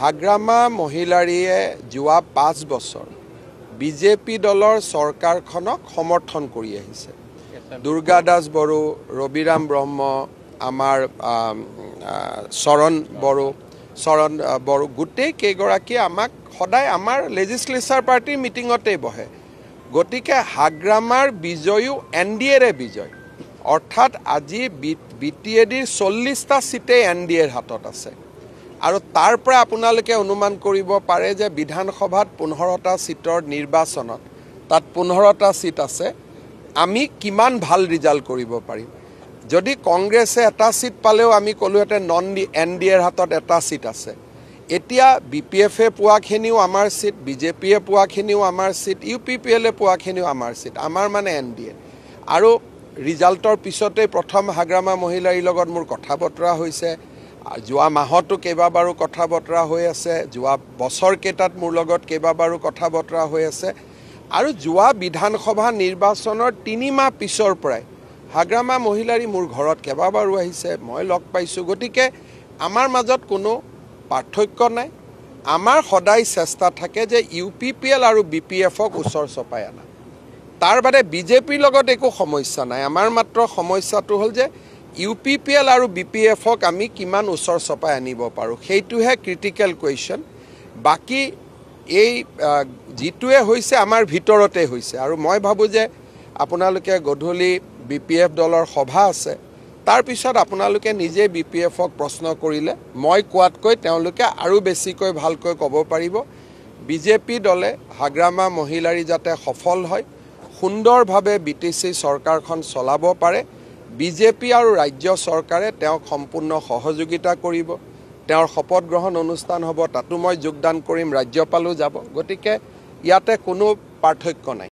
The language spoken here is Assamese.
হাগ্ৰামা মহিলাৰীয়ে যোৱা 5 বছৰ বিজেপি দলৰ চৰকাৰখনক সমৰ্থন কৰি আহিছে। দুৰ্গা দাস বড়ো, ৰবিৰাম ব্ৰহ্ম, আমাৰ চৰণ বড়ো, গোটেই কেইগৰাকীয়ে আমাক সদায় আমাৰ লেজিছলেচাৰ পাৰ্টীৰ মিটিঙতেই বহে। গতিকে হাগ্ৰামাৰ বিজয়ো এন ডি এৰে বিজয়, অৰ্থাৎ আজি বি টি এ ডিৰ 40টা ছিটেই এন ডি এৰ হাতত আছে। আৰু তাৰ পৰা আপোনালোকে অনুমান কৰিব পাৰে যে বিধানসভাত 15টা ছিটৰ নিৰ্বাচনত তাত 15টা ছিট আছে, আমি কিমান ভাল ৰিজাল্ট কৰিব পাৰিম। যদি কংগ্ৰেছে এটা ছিট পালেও আমি ক'লোহেঁতেন নন এন ডি এৰ হাতত এটা ছিট আছে। এতিয়া বি পি এফে পোৱাখিনিও আমাৰ ছিট, বিজেপিয়ে পোৱাখিনিও আমাৰ ছিট, ইউ পি পি এলে পোৱাখিনিও আমাৰ ছিট, আমাৰ মানে এন ডি এ। আৰু ৰিজাল্টৰ পিছতেই প্ৰথম হাগ্ৰামা মহিলাৰীৰ লগত মোৰ কথা বতৰা হৈছে, যোৱা মাহতো কেইবাবাৰো কথা বতৰা হৈ আছে, যোৱা বছৰকেইটাত মোৰ লগত কেইবাবাৰো কথা বতৰা হৈ আছে। আৰু যোৱা বিধানসভা নিৰ্বাচনৰ 3 মাহ পিছৰ পৰাই হাগ্ৰামা মহিলাৰী মোৰ ঘৰত কেইবাবাৰো আহিছে, মই লগ পাইছোঁ। গতিকে আমাৰ মাজত কোনো পাৰ্থক্য নাই। আমাৰ সদায় চেষ্টা থাকে যে ইউ পি পি এল আৰু বি পি এফক ওচৰ চপাই অনা। তাৰ বাদে বিজেপিৰ লগত একো সমস্যা নাই। আমাৰ মাত্ৰ সমস্যাটো হ'ল যে ইউ পি পি এল আৰু বি পি এফক আমি কিমান ওচৰ চপাই আনিব পাৰোঁ, সেইটোহে ক্ৰিটিকেল কুৱেশ্যন। বাকী এই যিটোৱে হৈছে আমাৰ ভিতৰতে হৈছে। আৰু মই ভাবোঁ যে আপোনালোকে গধূলি বি পি এফ দলৰ সভা আছে, তাৰপিছত আপোনালোকে নিজে বি পি এফক প্ৰশ্ন কৰিলে মই কোৱাতকৈ তেওঁলোকে আৰু বেছিকৈ ভালকৈ ক'ব পাৰিব। বিজেপি দলে হাগ্ৰামা মহিলাৰী যাতে সফল হয়, সুন্দৰভাৱে বি টি চি চৰকাৰখন চলাব পাৰে, বিজেপি আৰু ৰাজ্য চৰকাৰে তেওঁক সম্পূৰ্ণ সহযোগিতা কৰিব। তেওঁৰ শপত গ্ৰহণ অনুষ্ঠান হ'ব, তাতো মই যোগদান কৰিম, ৰাজ্যপালো যাব। গতিকে ইয়াতে কোনো পাৰ্থক্য নাই।